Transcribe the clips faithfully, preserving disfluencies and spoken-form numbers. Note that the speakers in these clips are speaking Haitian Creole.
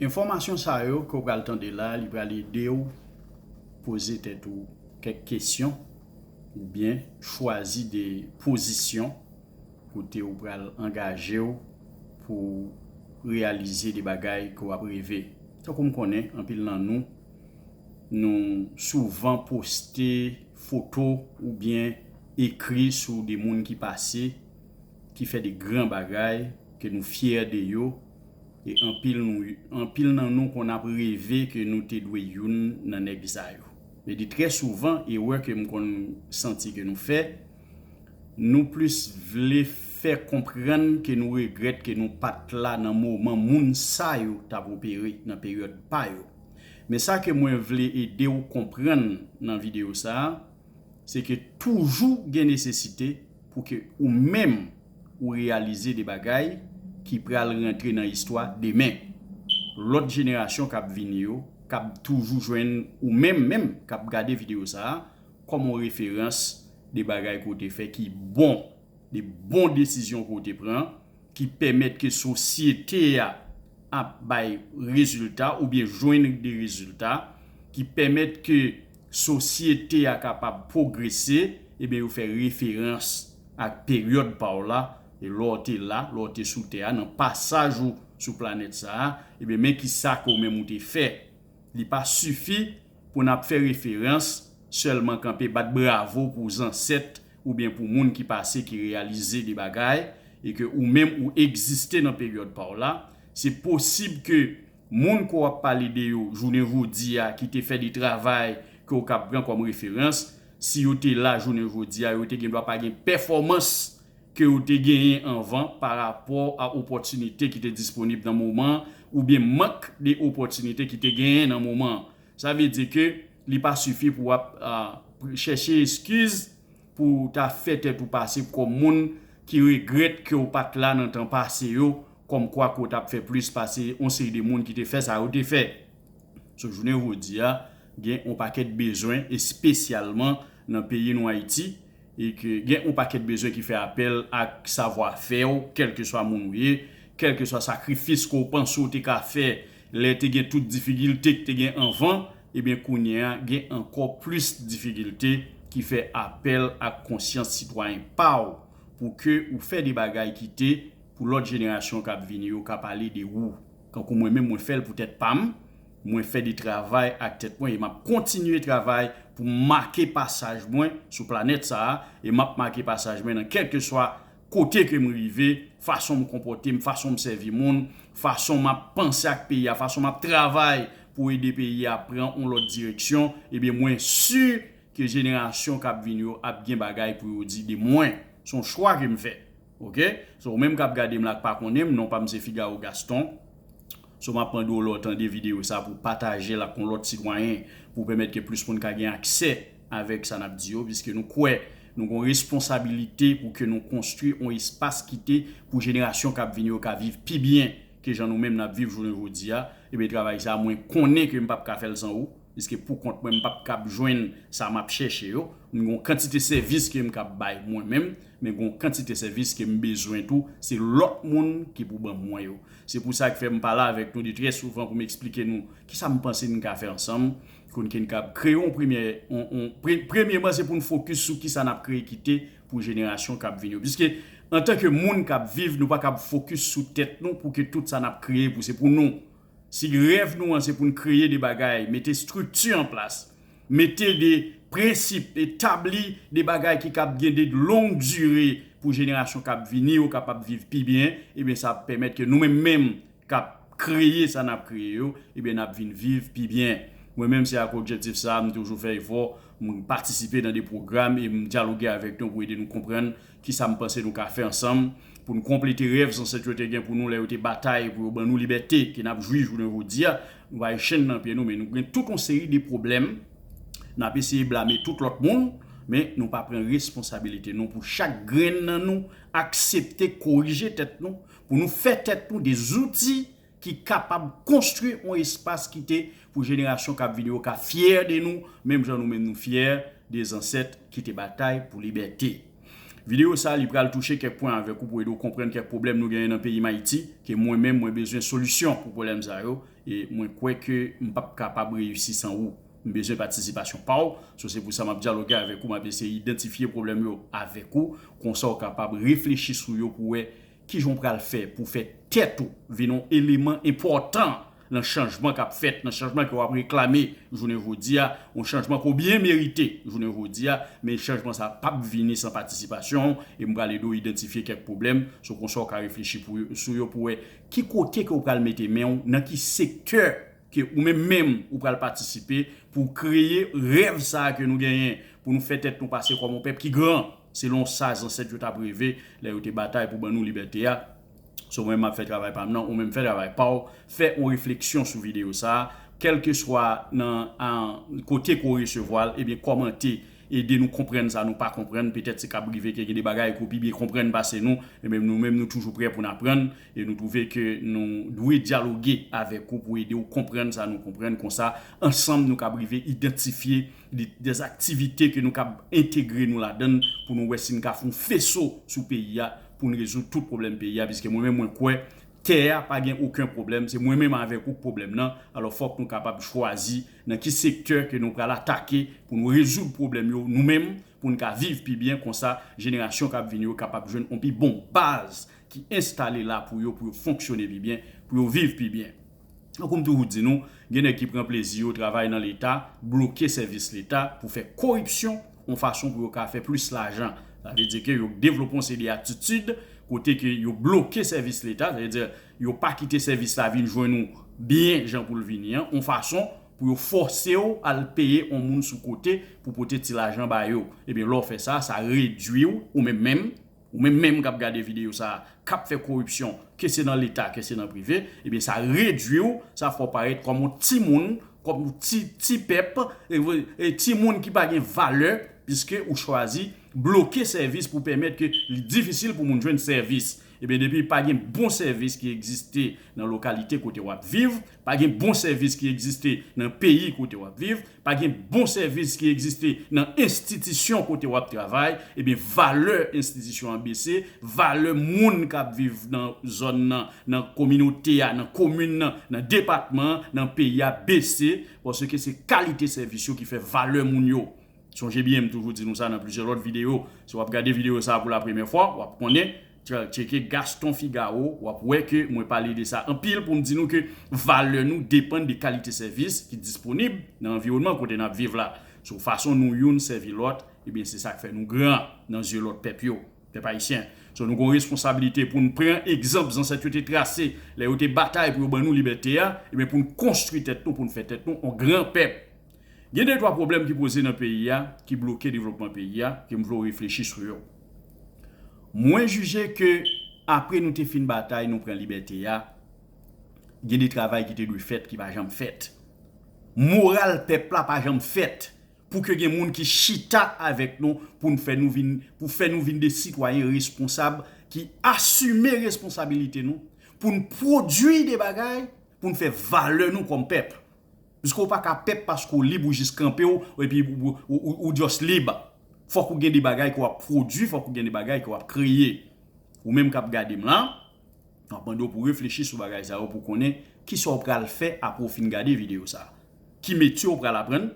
Enfòmasyon sa yo ke w pral tande la, li pral ede w poze tèt ou kèk kesyon oubyen chwazi de pozisyon kote w pral angaje w pou reyalize de bagay ke w ap reve. Tankou m konnen, anpil nan nou, nou souvan poste foto oubyen ekri sou de moun ki pase, ki fè de gran bagay, ke nou fyè de yo, e anpil nou, anpil nan nou konn ap reve ke nou te dwe youn nan nèg sa yo. Men de trè souvan, erè ke m konn santi ke nou fè, nou plis vle fè konprann ke nou regrèt ke nou pa t la nan moman moun sa yo t ap opere nan peryòd pa yo. Men sa ke mwen vle ede w konprann nan videyo sa a, se ke toujou gen nesesite pou ke ou menm ou reyalize de bagay ki pral rantre nan istwa demen. Lòt jenerasyon k ap vini yo, k ap toujou jwenn ou menm, menm k ap gade videyo sa a, kòm yon referans de bagay ke w te fè ki bon, de bon desizyon ke w te pran, ki pèmèt ke sosyete a ap bay rezilta oubyen jwenn de rezilta, ki pèmèt ke sosyete a kapab pwogrese, ebyen yo fè referans ak peryòd pa w la, e lè w te la, lè w te sou tè a, nan pasaj ou sou planèt sa a, ebyen men kisa ke w menm ou te fè. Li pa sifi pou n ap fè referans, sèlman kanpe bat bravo pou zansèt oubyen pou moun ki pase ki reyalize de bagay, e ke ou menm ou egziste nan peryòd pa w la. Se posib ke moun ke w ap pale de yo jounen jodi a ki te fè de travay ke w kab pran kòm referans, si yo te la jounen jodi a, yo te gen dwa pa gen pèfòmans ke yo te genyen anvan pa rapò a opòtinite ki te disponib nan moman an, oubyen mank de opòtinite ki te genyen nan moman an. Sa vle di ke li pa sifi pou w ap, a, chèche eskiz pou w ta fè tèt ou pase kòm moun ki regrèt ke w pa t la nan tan pase yo, kòmkwa ke w t ap fè plis pase yon seri de moun ki te fè sa yo te fè. So, jounen jodi a, gen yon pakèt bezwen, espesyalman nan peyi nou Ayiti, e ke gen yon pakèt bezwen ki fè apèl ak savwafè w, kèlkeswa moun ou ye, kèlkeswa sakrifis ke w panse w te ka fè lè te gen tout difikilte ki te gen anvan, ebyen kounye a gen ankò plis difikilte ki fè apèl ak konsyans sitwayen pa w pou ke ou fè de bagay ki te pou lòt jenerasyon k ap vini yo ka pale de ou. Kankou mwen menm, mwen fè l pou tèt pa m, mwen fè de travay ak tèt mwen e m ap kontinye travay pou m make pasaj mwen sou planèt sa a, e m ap make pasaj mwen nan kèlkeswa kote ke m rive, fason m konpòte m, fason m sèvi moun, fason m ap panse ak peyi a, fason m ap travay pou ede peyi a pran yon lòt direksyon, ebyen mwen si ke jenerasyon k ap vini yo ap gen bagay pou yo di de mwen. Se yon chwa ke m fè. Oke? So, ou menm k ap gade m la k pa konnen m, non pa m se Figaro Gaston. So, m ap mande w lè w tande videyo sa pou w pataje l ak yon lòt sitwayen, pou pèmèt ke plis moun ka gen aksè avèk sa n ap di yo, piske nou kwè nou gen yon responsabilite pou ke nou konstwi yon espas ki te pou jenerasyon k ap vini yo ka viv pi byen ke jan nou menm n ap viv jounen jodi a. Ebyen, travay sa a, mwen konnen ke m p ap ka fè l san ou, piske pou kont mwen, m p ap kab jwenn sa m ap chèche yo. M gen yon kantite sèvis ke m kab bay mwen menm, men gen yon kantite sèvis ke m bezwen tou, se lòt moun ki pou ban mwen yo. Se pou sa k fè m pale avèk nou de trè souvan pou m eksplike nou kisa m panse n ka fè ansanm, pou n kab kreye yon premye, yon, yon, pre-, premyèman, se pou n fokis sou kisa n ap kreye kite pou jenerasyon k ap vini yo. Piske, antanke moun k ap viv, nou pa kab fokis sou tèt nou pou ke tout sa n ap kreye pou se pou nou. Si rèv nou an se pou n kreye de bagay, mete estrikti an plas, mete de prensip, etabli de bagay ki kab gen de long dire pou jenerasyon k ap vini yo kapab viv pi byen, ebyen sa ap pèmèt ke nou menm menm k ap kreye sa n ap kreye yo, ebyen n ap vin viv pi byen. Mwen menm se ak objektif sa a m toujou fè efò, m patisipe nan de pwogram e m dyaloge avèk nou pou ede nou konprann kisa m panse nou ka fè ansanm pou n konplete rèv zansèt yo te gen pou nou lè yo te batay pou yo ban nou libète ke n ap jwi jounen jodi a. Nou pa gen chenn nan pye nou, men nou gen tout yon seri de pwoblèm. N ap eseye blame tout lòt moun, men nou pa pran responsabilite nou pou chak grenn nan nou aksepte korije tèt nou, pou nou fè tèt nou de zouti ki kapab konstwi yon espas ki te pou jenerasyon k ap vini yo ka fyè de nou, menm jan nou menm nou fyè de zansèt ki te batay pou libète. Videyo sa a, li pral touche kèk pwen avèk ou pou ede w konprann kèk pwoblèm nou genyen nan peyi m Ayiti, ke mwen menm, mwen bezwen solisyon pou pwoblèm sa yo, e mwen kwè ke m p ap kapab reyisi san ou. M bezwen patisipasyon pa w, so se pou sa m ap dyaloge avèk ou, m ap eseye idantifye pwoblèm yo avèk ou, konsa w kapab reflechi sou yo pou wè kijan w pral fè pou fè tèt ou vin yon eleman enpòtan nan chanjman k ap fèt, nan chanjman ke w ap reklame jounen jodi a, yon chanjman ke w byen merite jounen jodi a, men chanjman sa p ap vini san patisipasyon w, e m pral ede w idantifye kèk pwoblèm, so konsa w ka reflechi pou, sou yo pou wè ki kote ke w pral mete men w, nan ki sektè ke ou menm menm ou pral patisipe pou kreye rèv sa a ke nou genyen, pou nou fè tèt nou pase kòm yon pèp ki gran, selon sa zansèt yo t ap reve lè yo te batay pou ban nou libète a. So mwen menm m ap fè travay pa m nan, ou menm fè travay pa w, fè yon refleksyon sou videyo sa a, kèlkeswa nan an, kote ke w resevwa l, ebyen kòmante, ede nou konprann sa nou pa konprann, petèt se kab rive ke gen de bagay ke w pi byen konprann pase nou, ebyen nou menm nou toujou prè pou n aprann, e nou twouve ke nou dwe dyaloge avèk ou pou ede w konprann sa nou konprann, konsa ansanm nou kab rive idantifye de, de aktivite ke nou kab entegre nou ladan l pou nou wè si n ka fè yon feso sou peyi a pou n rezoud tout pwoblèm peyi a, piske mwen menm mwen kwè tè a pa gen okenn pwoblèm, se mwen menm avèk ou k pwoblèm nan, alò fòk nou kapab chwazi nan ki sektè ke nou pral atake pou nou rezoud pwoblèm yo nou menm, pou n ka viv pi byen, konsa jenerasyon k ap vini yo kapab jwenn yon pi bon baz ki enstale la pou yo, pou yo fonksyone pi byen, pou yo viv pi byen. Tankou m toujou di nou, gen nèg ki pran plezi yo travay nan Leta, bloke sèvis Leta pou fè koripsyon, yon fason pou yo ka fè plis lajan. Sa vle di ke yo devlope yon seri de atitid kote ke yo bloke sèvis Leta, sa vle di yo pa kite sèvis la vin jwenn ou byen jan pou l vini an, yon fason pou yo fòse w al peye yon moun sou kote pou pote ti lajan ba yo. Ebyen, lè w fè sa, sa redwi w, ou menm menm, ou menm menm k ap gade videyo sa a, k ap fè koripsyon, ke se nan Leta, ke se nan prive, ebyen, sa redwi w, sa fè w parèt kòm yon timoun, kòm yon ti, ti pèp, e, e timoun ki pa gen valè, piske ou chwazi bloke sèvis pou pèmèt ke li difisil pou moun jwenn sèvis. Ebyen, depi pa gen bon sèvis ki egziste nan lokalite kote w ap viv, pa gen bon sèvis ki egziste nan peyi kote w ap viv, pa gen bon sèvis ki egziste nan enstitisyon kote w ap travay, ebyen, valè enstitisyon an bese, valè moun k ap viv nan zòn nan, nan kominote a, nan komin nan, nan depatman an, nan peyi a bese, paske se kalite sèvis yo ki fè valè moun yo. Sonje byen, m toujou di nou sa nan plizyè lòt videyo. Si w ap gade videyo sa a pou lapremyè fwa, w ap konnen, tche-, tcheke Gaston Figaro, w ap wè ke mwen pale de sa anpil pou m di nou ke valè nou depann de kalite sèvis ki disponib nan anviwònman kote n ap viv la. So, fason nou youn sèvi lòt, ebyen, se sa k fè nou gran nan zye lòt pèp yo, pèp ayisyen. So, nou gen yon responsablite pou n pran egzanp zansèt yo te trase lè yo te batay pou yo ban nou libète a, ebyen, pou n konstwi tèt nou, pou n fè tèt nou yon gran pèp. Gen de twa pwoblèm ki poze nan peyi a, ki bloke devlopman peyi a, ke m vle w reflechi sou yo. Mwen jije ke apre nou te fin batay, nou pran libète a, gen de travay ki te dwe fèt, ki pa janm fèt. Moral pèp la pa janm fèt pou ke gen moun ki chita avèk nou pou n fè nou vin, pou fè nou vin de sitwayen responsab ki asime responsabilite nou, pou n pwodui de bagay, pou n fè valè nou kòm pèp. Piske w pa ka pèp paske w lib, ou jis kanpe w, epi ou, ou, ou, ou just lib. Fòk ou gen de bagay ke w ap pwodui, fòk ou gen de bagay ke w ap kreye. Ou menm k ap gade m la, m ap mande w pou w reflechi sou bagay sa yo, pou w konnen kisa w pral fè apre w fin gade videyo sa a. Ki metye w pral aprann,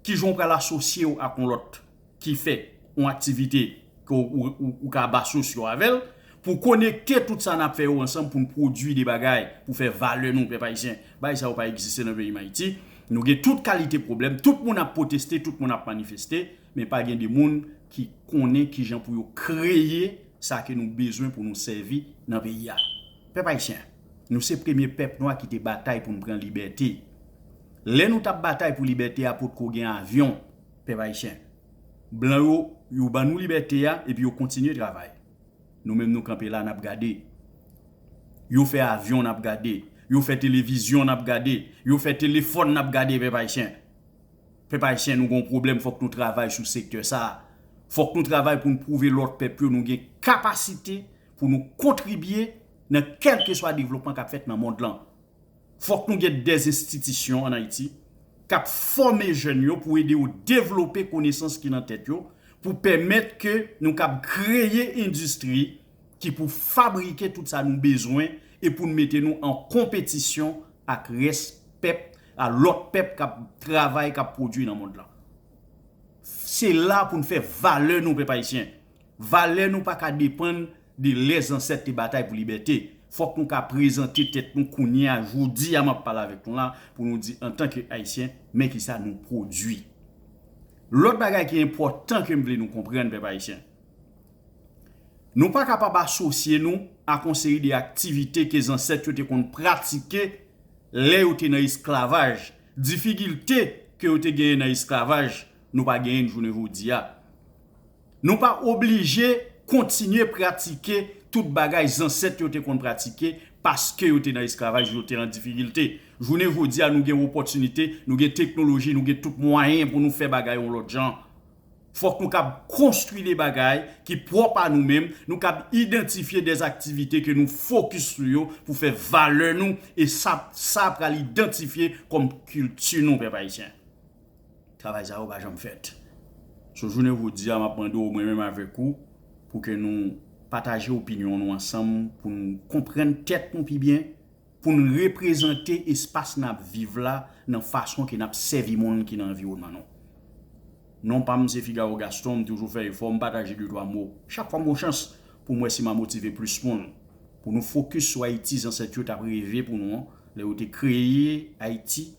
kijan w pral asosye w ak yon lòt ki fè yon aktivite ke w, ou, ou, ou ka ap asosye w avè l, pou konekte tout sa n ap fè yo ansanm pou n pwodui de bagay, pou fè valè nou, pèp ayisyen. Bagay sa yo pa egziste nan peyi m Ayiti. Nou gen tout kalite pwoblèm, tout moun ap pwoteste, tout moun ap manifeste, men pa gen de moun ki konnen kijan pou yo kreye sa ke nou bezwen pou nou sèvi nan peyi a. Pèp ayisyen, nou se premye pèp nwa ki te batay pou n pran libète. Lè nou t ap batay pou libète a, potko gen avyon, pèp ayisyen. Blan yo, yo ban nou libète a, epi yo kontinye travay. Nou menm nou kanpe la, n ap gade. Yo fè avyon, n ap gade. Yo fè televizyon, n ap gade. Yo fè telefòn, n ap gade, pèp ayisyen. Pèp ayisyen, nou gen yon pwoblèm, fòk nou travay sou sektè sa a. Fòk nou travay pou n pwouve lòt pèp yo nou gen kapasite pou nou kontribye nan kèlkeswa devlopman k ap fèt nan mond lan. Fòk nou gen dèz enstitisyon ann Ayiti k ap fòme jèn yo pou ede yo devlope konesans ki nan tèt yo, pou pèmèt ke nou kab kreye endistri ki pou fabrike tout sa nou bezwen e pou n mete nou an konpetisyon ak rès pèp, a lòt pèp k ap travay, k ap pwodui nan mond lan. Se la pou n fè valè nou, pèp ayisyen. Valè nou pa ka depann de lè zansèt te batay pou libète. Fòk nou ka prezante tèt nou kounye a, jodi a m ap pale avèk nou la, pou nou di antanke ayisyen, men kisa nou pwodui. Lòt bagay ki enpòtan ke m vle nou konprann, pèp ayisyen, nou pa kapab asosye nou ak yon seri de aktivite ke zansèt yo te konn pratike lè yo te nan esklavaj. Difikilte ke yo te genyen nan esklavaj, nou pa genyen l jounen jodi a. Nou pa oblije kontinye pratike tout bagay zansèt yo te konn pratike paske yo te nan esklavaj, yo te nan difikilte. Jounen jodi a, nou gen opòtinite, nou gen teknoloji, nou gen tout mwayen pou nou fè bagay yon lòt jan. Fòk nou kab konstwi de bagay ki pwòp a nou menm, nou kab idantifye de aktivite ke nou fokis sou yo pou fè valè nou, e sa, sa pral idantifye kòm kilti nou, pèp ayisyen. Travay sa yo pa janm fèt. So, jounen jodi a, m ap mande w, mwen menm avèk ou, pou ke nou pataje opinyon nou ansanm, pou n konprann tèt nou pi byen, pou n reprezante espas n ap viv la nan fason ke n ap sèvi moun ki nan anviwònman nou. Non pa m se Figaro Gaston, m toujou fè efò, m pataje de twa mo. Chak fwa m gen chans pou m wè si m a motive plis moun. Pou nou fokis sou Ayiti zansèt yo t ap reve pou nou an, lè yo te kreye Ayiti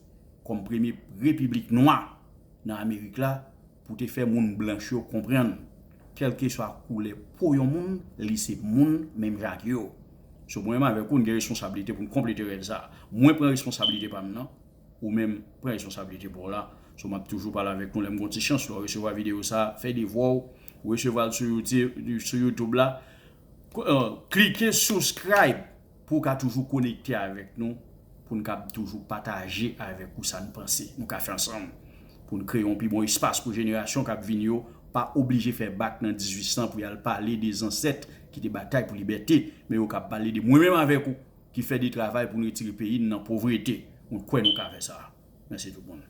kòm premye repiblik nwa nan Amerik la, pou te fè moun blanch yo konprann, kèlkeswa koulè po yon moun, li se moun menm jan ak yo. So, mwen menm avèk ou, n gen responsablite pou n konplete rèv sa a. Mwen pran responsablite pa m nan, ou menm pran responsablite pa w la. So, m ap toujou pale avèk nou lè m gen yon ti chans, lè w resevwa videyo sa a, fè devwa w, ou resevwa l sou YouTube, sou YouTube la. Ko-, euh, klike subscribe pou w ka toujou konekte avèk nou, pou n kab toujou pataje avèk ou sa n panse. Nou ka fè ansanm pou n kreye yon pi bon espas pou jenerasyon k ap vini yo pa oblije fè bak nan dizuit san pou y al pale de zansèt ki te batay pou libète, men yo kab pale de mwen menm avèk ou ki fè de travay pou n retire peyi n nan povrete. Mwen kwè nou ka fè sa. Mèsi tout moun.